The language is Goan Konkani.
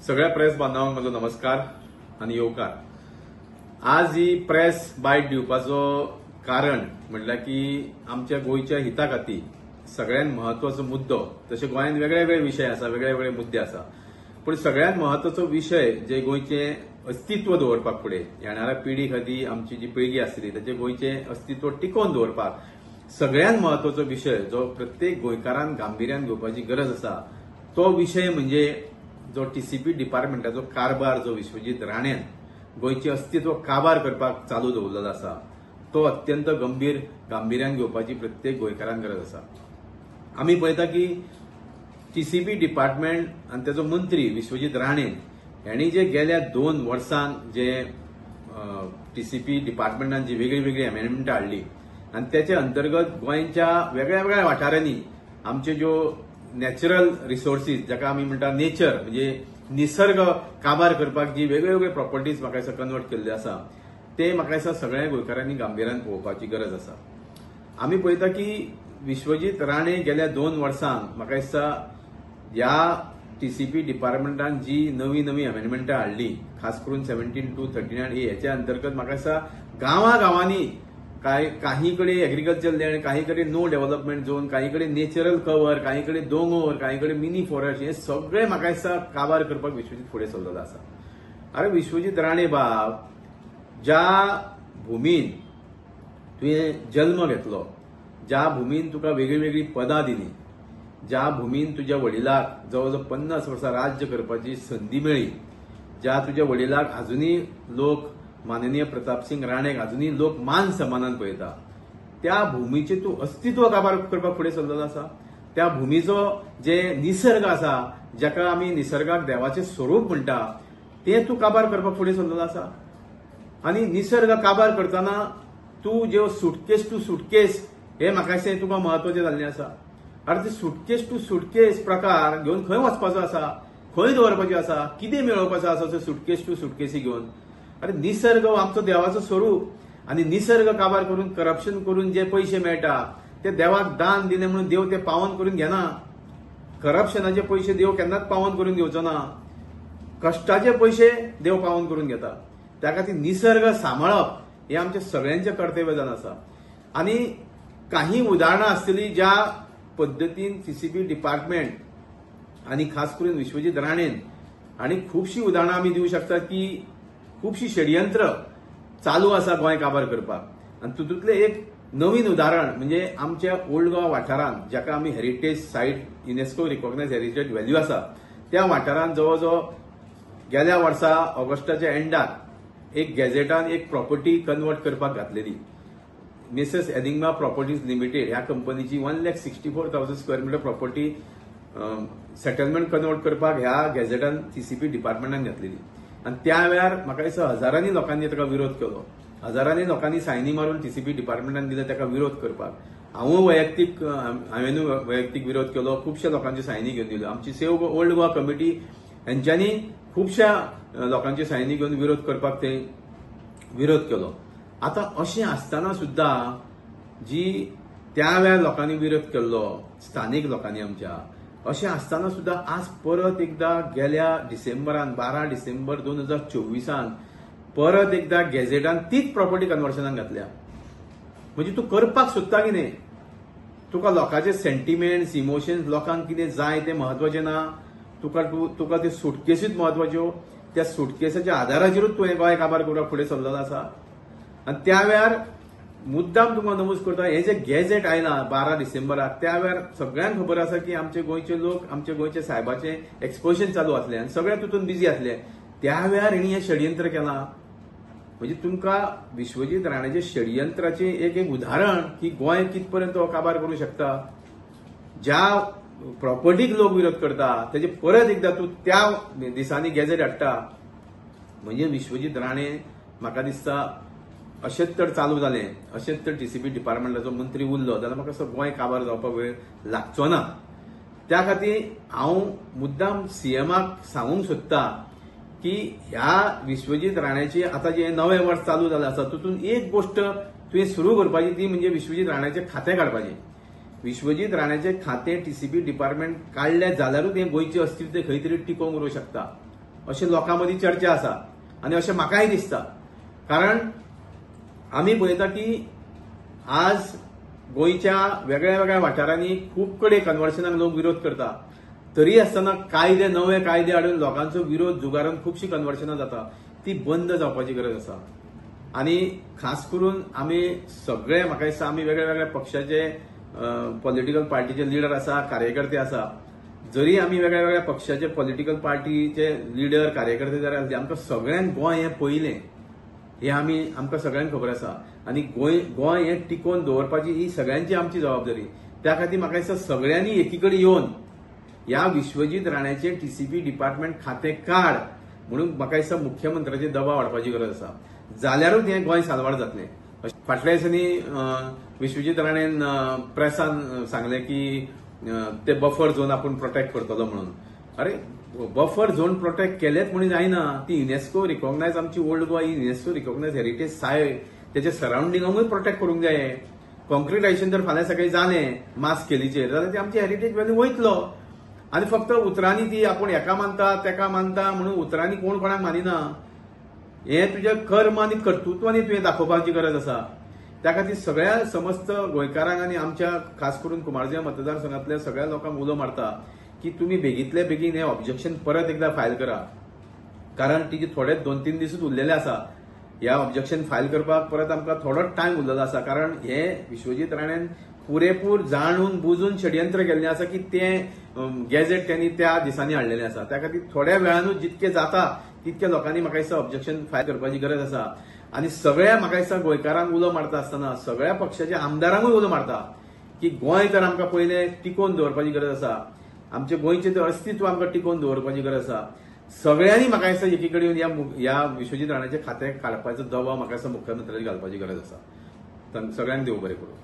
सगळ्या प्रेस बांधवांक म्हजो नमस्कार आनी येवकार. आज ही प्रेस बायट दिवपाचो कारण म्हटल्यार की आमच्या गोंयच्या हिता खातीर सगळ्यात महत्वाचो मुद्दो, तशें गोंयांत वेगळे वेगळे विशय आसा, वेगळे वेगळे मुद्दे आसा, पूण सगळ्यात महत्वाचो विशय जे गोंयचें अस्तित्व दवरपाक फुडें येणाऱ्या पिढी खातीर, आमची जी पिळगी आसली ताचे गोंयचें अस्तित्व टिकोवन दवरपाक सगळ्यात महत्वाचो विशय जो प्रत्येक गोंयकारान गांभिर्यान घेवपाची गरज आसा तो विशय म्हणजे जो टीसीपी डिपार्टमेंटाचो कारभार जो विश्वजीत राणेन गोंयचें अस्तित्व काबार करपाक चालू दवरलेलो आसा तो अत्यंत गंभीर गांभिर्यान घेवपाची प्रत्येक गोंयकारान गरज आसा. आमी पळयता की टीसीपी डिपार्टमेंट आनी ताचो मंत्री विश्वजीत राणे हांणी जे गेल्या 2 वर्सांक जे टीसीपी डिपार्टमेंटान जी वेगळी वेगळी अमेंडमेंटां हाडली आनी त्याचे अंतर्गत गोंयच्या वेगळ्या वेगळ्या वाठारांनी आमच्यो ज्यो नॅचरल रिसोर्सीस जाका आमी म्हणटा नेचर म्हणजे निसर्ग काबार करपाक जी वेगळे वेगळे प्रॉपर्टीज म्हाका दिसता कन्वर्ट केल्ले आसा ते म्हाका दिसता सगळ्या गोंयकारांनी गांभिर्यान पळोवपाची गरज आसा. आमी पळयता की विश्वजीत राणे गेल्या 2 वर्सांक म्हाका दिसता ह्या टीसीपी डिपार्टमेंटान जी नवी नवी अमेंडमेंटां हाडली, खास करून 17(2) 39A हेच्या अंतर्गत म्हाका दिसता गांवा गांवांनी काही कडेन एग्रीकल्चर लँड, काही कडेन नो डेव्हलपमेंट झोन, काही कडेन नॅचरल कवर, काही कडेन दोंगर, काही कडेन मिनी फॉरेस्ट, हे सगळे म्हाका दिसता काबार करपाक विश्वजीत फुडें सरलेलो आसा. अरे विश्वजीत राणे बाब, ज्या भुमीन तुवें जल्म घेतलो, ज्या भुमीन तुका वेगळी वेगळी पदां दिली, ज्या भुमीन तुज्या वडिलाक जवळ जवळ 50 वर्सां राज्य करपाची संदी मेळ्ळी, ज्या तुज्या वडिलाक आजुनूय लोक माननीय प्रतापसिंग राणेक आजुनूय लोक मान सन्मानान पळयता, त्या भुमीचें तूं अस्तित्व काबार करपाक फुडें सरलेलो आसा. त्या भुमीचो जे निसर्ग आसा, जाका आमी निसर्गाक देवाचें स्वरूप म्हणटा, तें तूं काबार करपाक फुडें सरलेलो आसा. आनी निसर्ग काबार करतना तूं ज्यो सुटकेस टू सुटकेस हे म्हाका दिसता तुका म्हत्वाचें जाल्लें आसा. आनी ते सुटकेस टू सुटकेस प्रकार घेवन खंय वचपाचो आसा, खंय दवरपाचो आसा, कितें मेळोवपाचो आसा सुटकेस टू सुटकेसी घेवन? अरे निसर्ग हो आमचो देवाचो स्वरूप आनी निसर्ग काबार करून करप्शन करून जे पयशे मेळटा ते देवाक दान दिले म्हणून देव ते पावन करून घेना. करप्शनाचे पयशे देव केन्नाच पावन करून घेवचो ना, कश्टाचे पयशे देव पावन करून घेता. त्या खातीर निसर्ग सांबाळप हे आमचें सगळ्यांचें कर्तव्य जावन आसा. आनी काही उदाहरणां आसतलीं ज्या पद्दतीन टीसीपी डिपार्टमेंट आनी खास करून विश्वजीत राणेन आनी खुबशीं उदाहरणां आमी दिवं शकतात की खुबशीं षडयंत्र चालू आसा गोंय काबार करपाक. आनी तितूंतलें एक नवीन उदाहरण म्हणजे आमच्या ओल्ड गोवा वाठारांत, जाका आमी heritage site UNESCO recognise heritage value आसा, त्या वाठारांत जवळ जवळ गेल्या वर्सा ऑगस्टाच्या एंडाक एक गॅझेटान एक प्रॉपर्टी कन्वर्ट करपाक घातलेली. मिसेस एनिग्मा प्रॉपर्टीज लिमिटेड ह्या कंपनीची 1,64,000 square metre property settlement convert करपाक ह्या गॅझेटान टीसीपी डिपार्टमेंटान घातलेली. आनी त्या वेळार म्हाका दिसता हजारांनी लोकांनी ताका विरोध केलो, हजारांनी लोकांनी सायनी मारून टीसीपी डिपार्टमेंटान दिले ताका विरोध करपाक. हांवूय वैयक्तीक, हांवेनूय वैयक्तीक विरोध केलो, खुबश्या लोकांच्यो सायनी घेवन दिल्यो. आमची सेव ओल्ड गोवा कमिटी हेंच्यांनी खुबश्या लोकांच्यो सायनी घेवन विरोध करपाक ते विरोध केलो. आतां अशें आसतना सुद्दां जी त्या वेळार लोकांनी विरोध केल्लो, स्थानीक लोकांनी आमच्या, अशें आसतना सुद्दां आज परत एकदां गेल्या डिसेंबरान 12 डिसेंबर 2024 परत एकदां गॅझेटान तीच प्रॉपर्टी कन्वर्शनाक घातल्या. म्हणजे तूं करपाक सोदता कितें, तुका लोकांचे सेंटिमेंट्स, इमोशन्स, लोकांक कितें जाय तें म्हत्वाचें ना, तुका तुका त्यो सुटकेसूच म्हत्वाच्यो. त्या सुटकेसाच्या आदाराचेरूच तुवें गोंय काबार करपाक फुडें सरलेलो आसा. आनी त्या वेळार मुद्दाम तुमकां नमूद करता, हें जें गॅझेट आयलां 12 डिसेंबराक, त्या वेळार सगळ्यांक खबर आसा की आमचे गोंयचे लोक, आमचे गोंयचे सायबाचें एक्सपोजन चालू आसलें आनी सगळे तितून बिजी आसले. त्या वेळार हेणी हें षडयंत्र केलां. म्हणजे तुमकां विश्वजीत राणेचें षडयंत्राचें एक एक उदाहरण की गोंय कित पर्यंत हो काबार करूं शकता. ज्या प्रॉपर्टीक लोक विरोध करता तेजे परत एकदां तूं त्या दिसांनी गॅझेट हाडटा. म्हणजे विश्वजीत राणे म्हाका दिसता अशेंच तर चालू जालें, अशेंच तर टीसीपी डिपार्टमेंटाचो मंत्री उरलो जाल्यार म्हाका असो गोंय काबार जावपाक वेळ लागचो ना. त्या खातीर हांव मुद्दाम सीएमाक सांगूंक सोदता की ह्या विश्वजीत राण्याची आतां जें नवें वर्स चालू जालें आसा तितून एक गोश्ट तुवें सुरू करपाची, ती म्हणजे विश्वजीत राण्याचें खातें काडपाचें. विश्वजीत राण्याचें खातें टीसीपी डिपार्टमेंट काडलें जाल्यारूच हें गोंयचें अस्तित्व खंय तरी टिकोवंक उरूंक शकता. अशें लोकां मदीं चर्चा आसा आनी अशें म्हाकाय दिसता. कारण आमी पळयता की आज गोंयच्या वेगळ्या वेगळ्या वाठारांनी खूब कडेन कन्वर्सनाक लोक विरोध करता, तरी आसतना कायदे नवे कायदे हाडून लोकांचो विरोध जुगारून खुबशीं कन्वर्सनां जाता, ती बंद जावपाची गरज आसा. आनी खास करून आमी सगळे म्हाका दिसता आमी वेगळ्या वेगळ्या पक्षाचे पॉलिटिकल पार्टीचे लिडर आसा, कार्यकर्ते आसा. जरी आमी वेगळ्या वेगळ्या पक्षाचे पॉलिटिकल पार्टीचे लिडर कार्यकर्ते जरी आसले, आमकां सगळ्यांक गोंय हें पयलें हें आमी आमकां सगळ्यांक खबर आसा आनी गोंय हें टिकोवन दवरपाची ही सगळ्यांची आमची जबाबदारी. त्या खातीर म्हाका दिसता सगळ्यांनी एकी कडेन येवन ह्या विश्वजीत राण्याचे टीसीपी डिपार्टमेंट खातें काड म्हणून म्हाका दिसता मुख्यमंत्र्याचेर दबाव हाडपाची गरज आसा, जाल्यारूच हें गोंय साल्वार जातलें. फाटल्या दिसांनी विश्वजीत राणेन प्रेसान सांगलें की ते बफर झोन आपूण प्रोटेक्ट करतलो म्हणून. अरे बफर झोन प्रोटेक्ट केलेच म्हणून जायना, ती युनेस्को रिकॉग्नायज आमची ओल्ड गोवा ही युनेस्को रिकॉग्नायज हेरिटेज सायट, तेच्या सरावंडिंगाकूय प्रोटेक्ट करूंक जाय. कॉन्क्रिटायझेशन जर फाल्यां सकाळीं जालें मास स्केलीचेर जाल्यार ती आमची हेरिटेज व्हॅल्यू वयतलो. आनी फक्त उतरांनी ती आपूण हेका मानता तेका मानता म्हणून उतरांनी कोण कोणाक मानिना, हें तुजें कर्म आनी कर्तृत्वांनी तुवें दाखोवपाची गरज आसा. त्या खातीर सगळ्या समस्त गोंयकारांक आनी आमच्या खास करून कुमारजुंव्या मतदारसंघातल्या सगळ्या लोकांक उलो मारता की तुमी बेगींतले बेगीन हें ऑब्जेक्शन परत एकदा फायल करा, कारण तिचे थोडे 2-3 दिसूच उरलेले आसा. ह्या ऑब्जेक्शन फायल करपाक परत आमकां थोडो टायम उरलेलो आसा, कारण हे विश्वजीत राणेन पुरेपूर जाणून बुजून षडयंत्र केल्लें आसा की तें गॅझेट त्यांनी त्या दिसांनी हाडलेलें आसा. त्या खातीर थोड्या वेळानूच जितके जाता तितके लोकांनी म्हाका दिसता ऑब्जेक्शन फायल करपाची गरज आसा. आनी सगळ्या म्हाका दिसता गोंयकारांक उलो मारता आसतना सगळ्या पक्षाच्या आमदारांकूय उलो मारता की गोंय तर आमकां पयलें टिकोवन दवरपाची गरज आसा, आमचें गोंयचें तर अस्तित्व आमकां टिकोवन दवरपाची गरज आसा. सगळ्यांनी म्हाका दिसता एकी कडेन येवन ह्या विश्वजीत राण्याचें खातें काडपाचो दबाव म्हाका दिसता मुख्यमंत्र्याचेर घालपाची गरज आसा. सगळ्यांक देव बरें करूं.